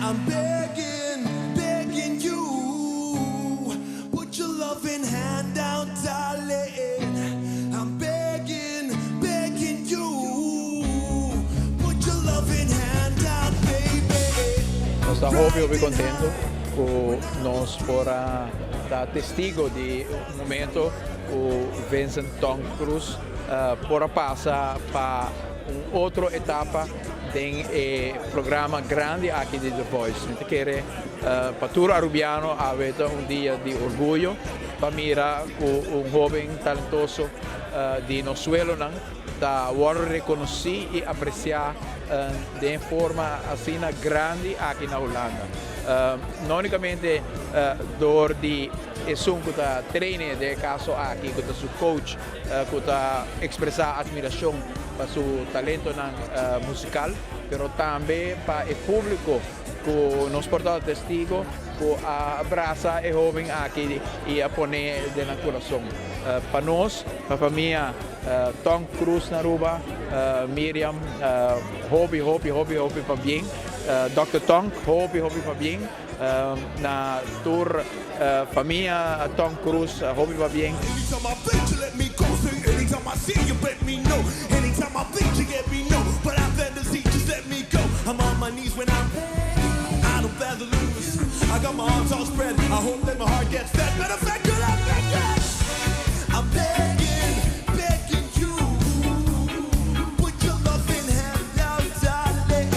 I'm begging, begging you, put your loving hand out, darling. I'm begging, begging you, put your loving hand out, baby. Nos ta hopi hopi contento cu nos por a ta testigo di un momento cu Vincent Tom Cruz por a pasa pa un otro etapa den e programa grandi aki di The Voice. Mi ta kere pa tur Arubiano awe ta un dia di orguyo pa mira cu un hoben talentoso di nos suelonan ta wordo reconoci y aprecia den forma asina grandi aki na Hulanda. No unicamente door di esun cu ta traine den e caso aki cu ta su coach cu ta expresa admiracion pa su talentonan musical, pero tambe pa e publico cu nos por ta testigo cu a brasa e hoben aki y a pone den nan curason. Pa nos, pa famia Tom Cruz na Aruba, Miriam, hopi, hopi, hopi, hopi pabien. Dòkter Tom, hopi, hopi pabien. Na tur famia Tom Cruz, hopi pabien. Anytime I think you let me go, say anytime I see you let me know. Anytime I think you get me know, but I fantasy just let me go. I'm on my knees when I'm I don't rather lose. I got my arms all spread. I hope that my heart gets fed. Better fact, good, I'm begging. I'm begging, begging you. Put your loving hand out, darling.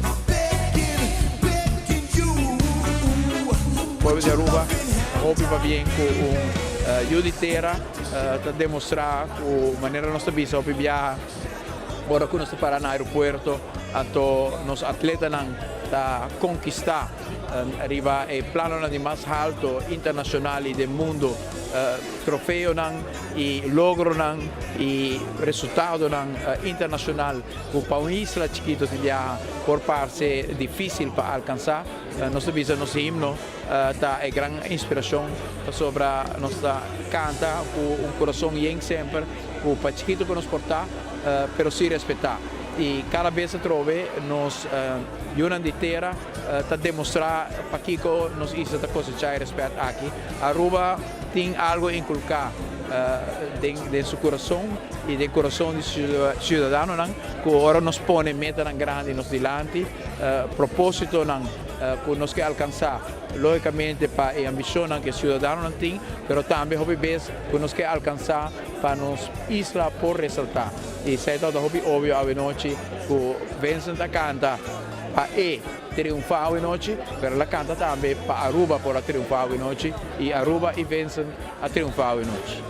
I'm begging, begging you. Pueblo di Aruba, hopi pabien cu un yiu di tera ta demostra cu manera nos ta bisa hopi biaha ora cu nos ta para na aeropuerto, anto nos atletanan ta conquista riba e planonan di mas halto internacional y den mundo trofeonan y logronan y resultadonan internacional cu pa un isla chikito tin biaha por parce dificil pa alcansa. Nos ta bisa nos himno ta e gran inspiracion pasobra nos ta canta cu un curason yen semper cu pa chikito cu nos por ta pero si respeta y cada bes atrobe nos yunan di tera ta demostra pakico nos isla ta cosecha e respet aki. Aruba tin algo inculca den su curason y den curason di su ciudadanonan cu ora nos pone metanan grandi nos dilanti, propositonan cu nos ke alcansa, logicamente pa e ambicionnan cu e ciudadanonan tin, pero tambe hopi bes cu nos ke alcansa pa nos isla por resalta. Y esey tabata hopi obvio awenochi cu Vincent a canta pa e triunfa awenochi, pero el a canta tambe pa Aruba por a triunfa awenochi, y Aruba y Vincent a triunfa awenochi.